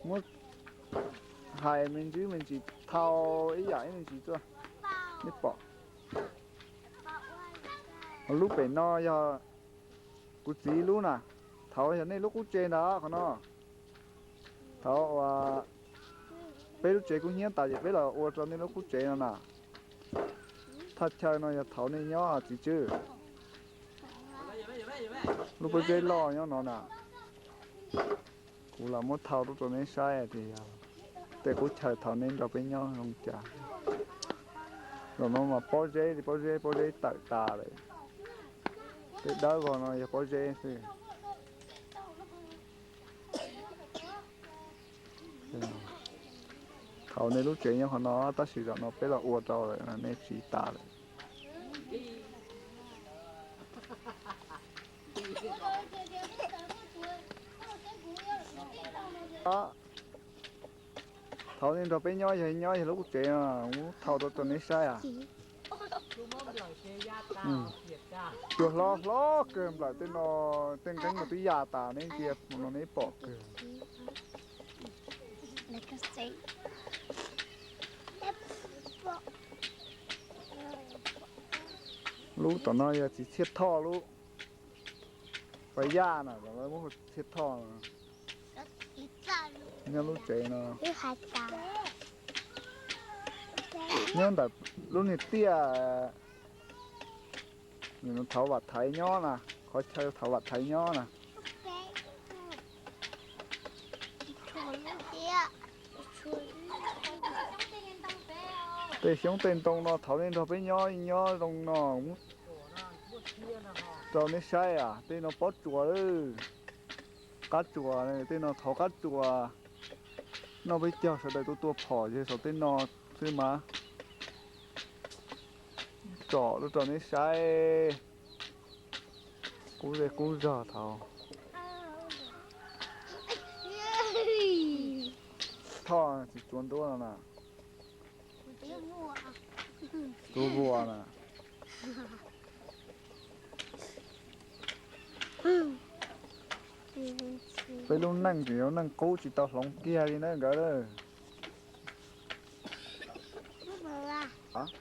Muab hais me ntsis me ntsis, thau ib yam ib me ntsis tuaj, nej pom. Lub pem no yog kuv txiv lub na, thaum yog nej lub qub tsev ntag qhov no. Thaum uas peb lub tsev kub hnyiab tas ces peb los ua rau nej lub qub tsev no na. Thaj chaw no yog thaum nej nyob txiv tswb. Lub pob zeb loj nyob no na. Kuv los muab thau rau rau nej saib tias yog tej qub chaw thaum nej nrog peb nyob zoo cas. Zaum no mas pob zeb li pob zeb, pob zeb tawm tas lawm. Tej dawb vog no yog pob zeb xwb. Thaum nej lub tsev nyob qhov no tab sis zaum no peb los ua rau lawm, nej siv tas lawm. Thaum nej nrog peb nyob yog nyob yog lub qub tsev no, muab thau rau rau neb saib as. Cua hlob hlob kawg nplawm tej no, tej nqeeb no twb ya tas neb ntsia no neb pom kawg. Lub tom no yog txiv Txhiaj Thoj lub, pas yaj na, lawv muab hu Txhiaj Thoj no. Nyob lub tsev no, nyob ntawm lub niag tiaj, nws thov Vam Thaiv nyob na, qhov chaw thov Vam Thaiv nyob na. Tej xyoob tej ntoo no thaum nej nrog peb nyob nyob zoo no, rau neb saib as, tej no pob tsuas, qab tsuas, tej no thov qab tsuas. Noj peb caug sawv daws tuaj tua phom ces saum tej no xwb mas. Tsom rau rau neb saib, qub zej qub zog thaud. Thoj txiv tsuav nruab no na. Tsuav vuas na. Peb lub neej tseem yog neej qub tsis tau hloov kiag li na nkawd.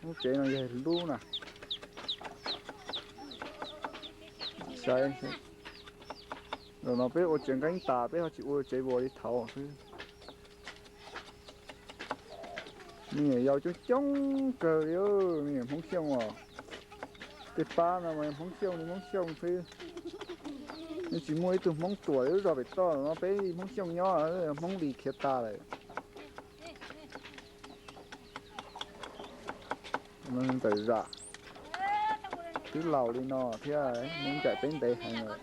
Lub tsev no yog lub na. Saib, zaum no peb ua tsev nqeeb tas peb ho tsis ua tsev vuas li thaud xwb. Me nyuam yaus coob coob kawg li, me nyuam Hmoob Xyooj os. Tej pab no mas Hmoob Xyooj li Hmoob Xyooj xwb. Yeej tsis muaj ib tug Hmoob Tuam li lub zos pem toj no, peb Hmoob Xyooj nyob, Hmoob Lis khiav tas lawm. Ntxawm Zam twb laus li no thiab, Hmoob ncaim peb ntev heev lawm.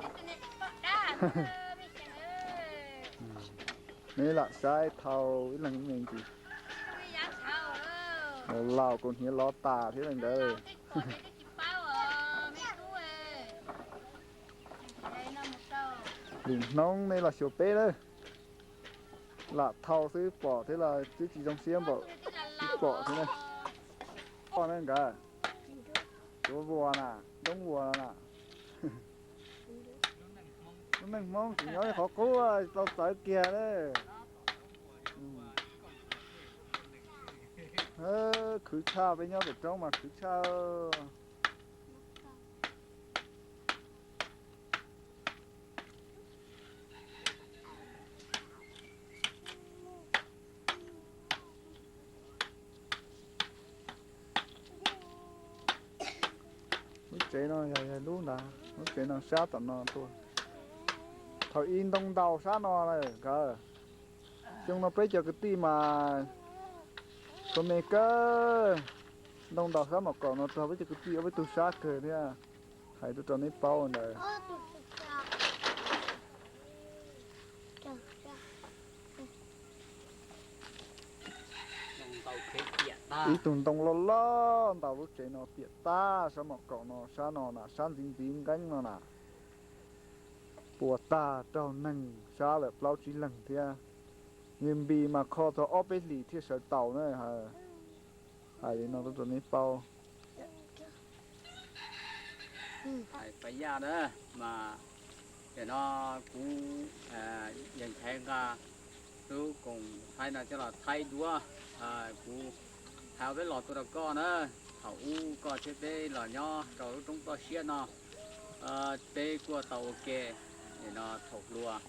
Neb lam saib thau ib leeg me ntsis. Laus kaus hniav lov tas thiab lawm nkawd. Lwm hnub neb los xyuas peb lawm. Lam thau xwb pom thiab los twb tsis zoo siab npaum twb pom thiab na. Pom na nkawd, tsuav vuas na, doob vuas no na. Lub neej Hmoob tseem nyob li qhov qub tau txawv kiag na. Khwv tshaj, peb nyob pem roob mas khwv tshaj. Lub tsev no yog lub ntawd, lub tsev no sab tom no tuaj. Thaum ub ntoo ntaus sab no lawm nkawd. Xyoo no peb cov kwv tij mas txhua me kawg, ntoo ntaus sab mom kaum no rau peb cov kwv tij ob peb tug sab kawg thiab. Hais rau rau neb paub ntawd. Ib tug ntoo loj loj ntaus lub tsev no piam tag, sab mom kaum no, sab no na, sab ntxiv ntxiv nqeeb no na. Puas tag raug neeg sab lawm plaub tsib leeg thiab. Nws npis mas kho txog ob peb hlis thiaj sawv taus na. Hais li no rau neb paub. Hais pab yaj na, mas tam no kuv yawg Nchaiv nqa Lub koom thaij no coj los thaij duab, kuv hais ob peb lo tuaj rau koj na. Thaum ub koj thiab peb los nyob rau lub roob toj siab no, peb kuj tau ua ke no thaum hluas.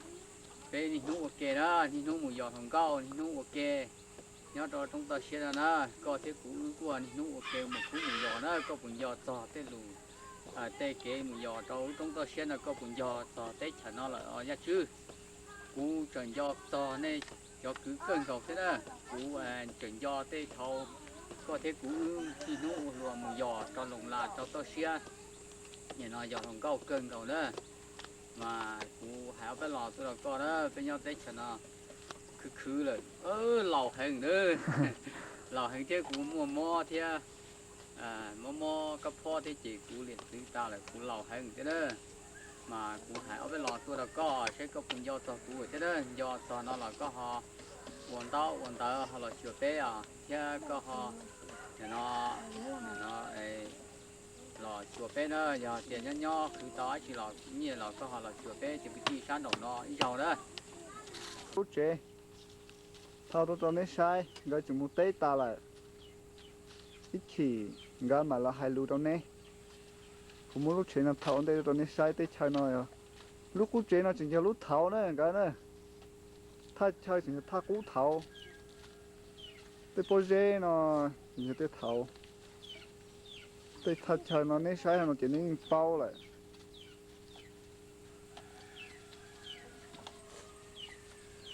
Peb niaj hnub ua ke na, niaj hnub mus yos hluas nkauj, niaj hnub ua ke nyob rau roob toj siab no na. Koj thiab kuv wb kuj niaj hnub ua ke mus khub mus yos na. Koj puas nco txog tej lus, tej kev mus yos rau lub roob toj siab no, koj puas nco txog teb chaws no lawm os Yaj Tswb? Kuv tseem nco txog nej cov kwv kawg nkaus thiab na. Kuv tseem nco tej thaum koj thiab kuv wb niaj hnub ua hluas mus yos rau Loos Las rau toj siab, nim no yos hluas nkauj kawg nkaus na. Mas kuv hais ob peb lo tuaj rau koj na, peb nyob teb chaws no khwv khwv lawm, laus heev na. Laus heev thiab kuv muaj mob thiab, mob mob kab phob thiab ces kuv liam txwv tas lawm, kuv laus heev thiab na. Mas kuv hais ob peb lo tuaj rau koj seb koj puas nco txog kuv thiab na. Nco txog no los koj ho ua ntaub ua ntawv ho los xyuas peb os, thiab koj ho no los xyuas peb na. Yog tias nyob nyob khwv tau dab tsi los nyiaj los koj ho los xyuas peb cov kwv tij sab nraum no ib zaug na. Lub tsev thauj tuaj rau neb saib, nkawd tseem mus teb tas lawm. Ib chim nkawd mam los hais lus rau neb. Kuv muab lub tsev no thauj ua ntej tuaj rau neb saib, teb chaws no yog, lub qub tsev no tseem yog lub thauv na nkawd na. Thaj chaw tseem yog thaj qub thauv. Tej pob zeb no tseem yog tej thauv. Tej thaj chaw no neb saib no ces neb yeej paub lawm.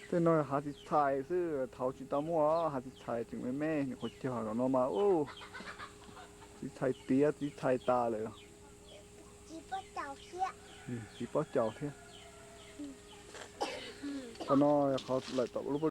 Tej no hav txiv txhais xwb, thauv tsis tau muaj hav txiv txhais, tseem me me nyuam qhuav cog zaum no mas ub, txiv txhais tiav txiv txhais tas lawm. Txiv pob caus thiab. Qhov no qhov lawm tom lub